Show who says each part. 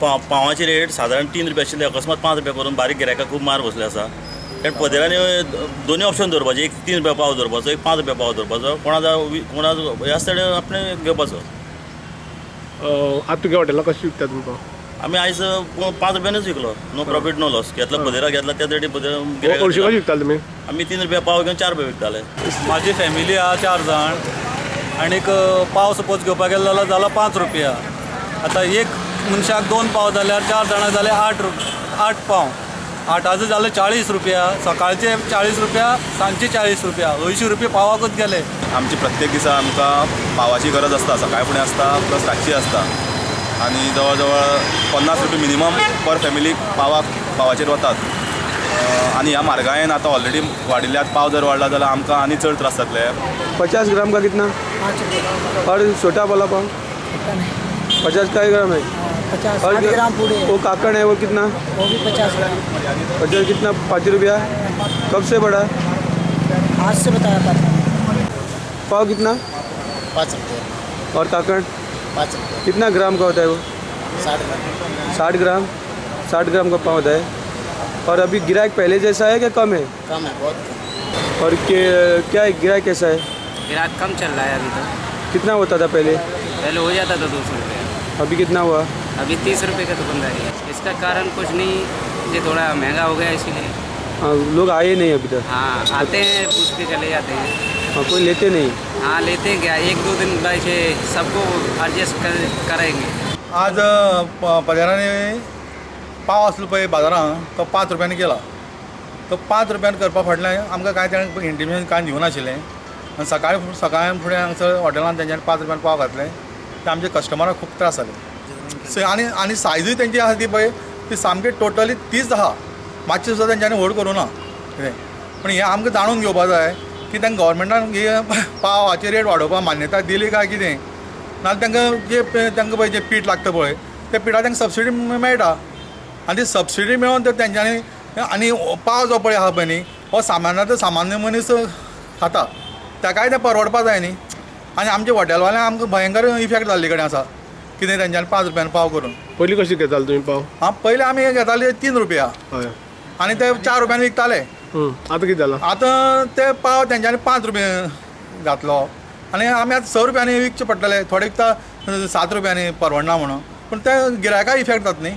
Speaker 1: पावाची rate सादारण 3 रुपया आशिल्ली, अकस्मात 5 रुपया करून बारीक गिरायकाक खूब मार बसले आसा. कारण पदेरांनी दोनूय ऑप्शन दवरपाचे, एक 3 रुपया पाव दवरपाचो, एक 5 रुपया पाव दवरपाचो. कोणा हे आसता तेणें आपणें घेवपाचो.
Speaker 2: आतां तुगे हॉटेलाक कशें विकता तुमी पाव?
Speaker 1: आमी आयज 5 रुपयानूच विकलो, नो प्रॉफीट नो लॉस. घेतला पदेराक घेतला त्या रेटी पदेर.
Speaker 2: हरशीं कशें विकताले तुमी?
Speaker 1: आमी 3 रुपया पाव घेवन 4 रुपया विकताले.
Speaker 3: म्हाजी फॅमिली आहा 4 जाण आनीक पाव सपोज घेवपाक गेलो जाल्यार जाला 5 रुपया. आतां एक मनशाक 2 पाव जाल्यार 4 जाणां जाले 8 पाव, 8 जाले 40 रुपया. सकाळचे 40 रुपया, सांजचे 40 रुपया, 80 रुपया पावाकूच गेले.
Speaker 4: आमची प्रत्येक दिसा आमकां पावाची गरज आसता, सकाळ फुडें आसता प्लस रातची आसता आनी जवळ जवळ 50 रुपया मिनिमम पर फॅमिलीक पावाचेर वतात. आनी ह्या म्हारगायेन आतां ऑलरेडी वाडिल्ल्यात, पाव जर वाडला जाल्यार आमकां आनी चड त्रास जातले.
Speaker 5: 50 ग्राम का कितना? और छोटा वाला पाव 50 का ग्राम है.
Speaker 6: 50 और ग्राम पूरे.
Speaker 5: वो काकड़ है वो कितना?
Speaker 6: वो भी 50 ग्राम.
Speaker 5: 50 कितना? 5 रुपया. कब से बढ़ा?
Speaker 6: आज से बताया 5.
Speaker 5: पाव कितना?
Speaker 6: 5 रुपये.
Speaker 5: और काकड़
Speaker 6: 5 रुपये.
Speaker 5: कितना ग्राम का होता है वो?
Speaker 6: 60 ग्राम.
Speaker 5: 60 ग्राम. 60 ग्राम का पाव होता है. और अभी गिराक पहले जैसा है क्या कम है?
Speaker 6: कम है, बहुत कम.
Speaker 5: और क्या गिराक कैसा है?
Speaker 7: गिराक कम चल रहा है अभी तो.
Speaker 5: कितना होता था पहले?
Speaker 7: पहले हो जाता था 200 रुपये.
Speaker 5: अभी कितना हुआ?
Speaker 7: अभी 30 रुपये का दुकानदारी है. इसका कारण कुछ नहीं, ये थोड़ा महंगा हो गया इसीलिए.
Speaker 5: हाँ, लोग आए नहीं अभी तक.
Speaker 7: हाँ, आते हैं पूछ के चले जाते हैं.
Speaker 5: हाँ, कोई लेते नहीं.
Speaker 7: हाँ, लेते हैं क्या, 1-2 दिन वैसे सबको एडजस्ट करेंगे.
Speaker 8: आज पदेरांनी पाव आसलो पळय बाजारांत तो 5 रुपयांनी केला. तो 5 रुपयान करपा फाटल्यान आमकां कांय तेणें इंटिमेशन कांय दिवं नाशिल्लें. आनी सकाळी सकाळी फुडें हांगसर हॉटेलान तेंच्यांनी 5 रुपयान पाव घातले ते आमच्या कस्टमराक खूब त्रास जाले. आनी आनी सायजूय तेंची आसा ती पळय ती सामकी टोटली तीच आहा, मातशी सुद्दां तेंच्यांनी व्हड करूं ना कितें. पूण हें आमकां जाणून घेवपा जाय की तांकां गव्हर्मेंटान ही पावाची रेट वाडोवपाक मान्यताय दिली काय कितें, नाजाल्यार तांकां जे तांकां पळय जें पीठ लागता पळय त्या पिठाक तांकां सबसिडी मेळटा आनी ती सबसिडी मेळोन तर तेंच्यांनी आनी पाव जो पळय आहा पळय न्ही हो सामान्यांतलो सामान्य मनीस खाता, ताकाय तें परवडपा जाय न्ही. आनी आमच्या हॉटेलवाल्यांक आमकां भयंकर इफेक्ट जाल्ले कडेन आसा कितें तेंच्यांनी 5 रुपयान पाव करून.
Speaker 2: पयलीं कशें घेताले तुमी पाव?
Speaker 8: आं, पयलीं आमी घेताले 3 रुपया.
Speaker 2: हय.
Speaker 8: आनी ते 4 रुपयान विकताले.
Speaker 2: आतां कितें जालां?
Speaker 8: आतां ते पाव तेंच्यांनी 5 रुपया घातलो आनी आमी आतां 6 रुपयांनी विकचे पडटले. थोडे विकता 7 रुपयांनी, परवडना म्हणून, पूण ते गिरायकाक इफेक्ट जाता न्ही.